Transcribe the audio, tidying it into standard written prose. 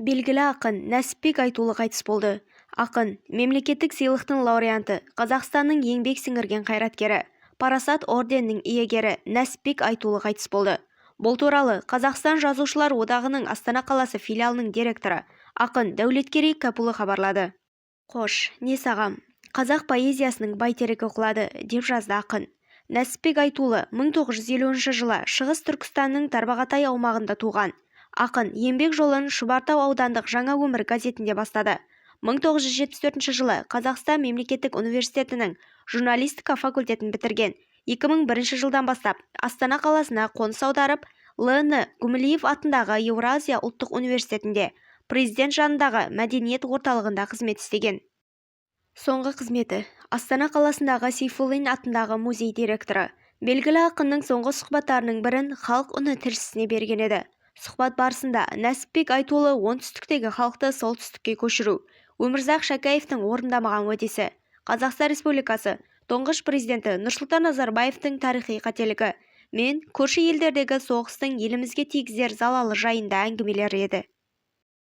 Белгілі ақын Нәсіпбек Айтулы қайтыс болды. Ақын, Мемлекеттік сыйлықтың лауреаты, Қазақстанның еңбек сіңірген қайраткері, Парасат орденінің иегері Нәсіпбек Айтулы қайтыс болды. Бұл туралы Қазақстан Жазушылар одағының Астана қаласы филиалының директоры, ақын Дәулеткерей Кәпұлы хабарлады. Қош, Нес ағам, қазақ поэзиясының бәйтерегі құлады, деп жазды ақын. Нәсіпбек Айтулы 1950 жылы Шығыс Түркістанның Тарбағатай аумағында туған. Ақын еңбек жолын Шұбартау аудандық «Жаңа өмір» газетінде бастады. 1974 жылы Қазақстан мемлекеттік университетінің журналистика факультетін бітірген. 2001 жылдан бастап Астана қаласына қоныс аударып, Л.Н. Гумилев атындағы Еуразия ұлттық университетінде, Президент жанындағы Мәдениет орталығында қызмет істеген. Соңғы қызметі – Астана қаласындағы Сейфуллин атындағы музей директоры. Белгілі ақынның соңғы сұхбаттарының бірін «Халық үні» тілшісіне берген еді. Сұхбат барысында Нәсіпбек Айтулы оңтүстіктегі халықты солтүстікке көшіру, Өмірзақ Шәкеевтің орындамаған уәдесі, Қазақстан Республикасы Тұңғыш Президенті Нұрсұлтан Назарбаевтың тарихи қателігі мен көрші елдердегі соғыстың елімізге тигізер залалы жайында әңгімелер еді.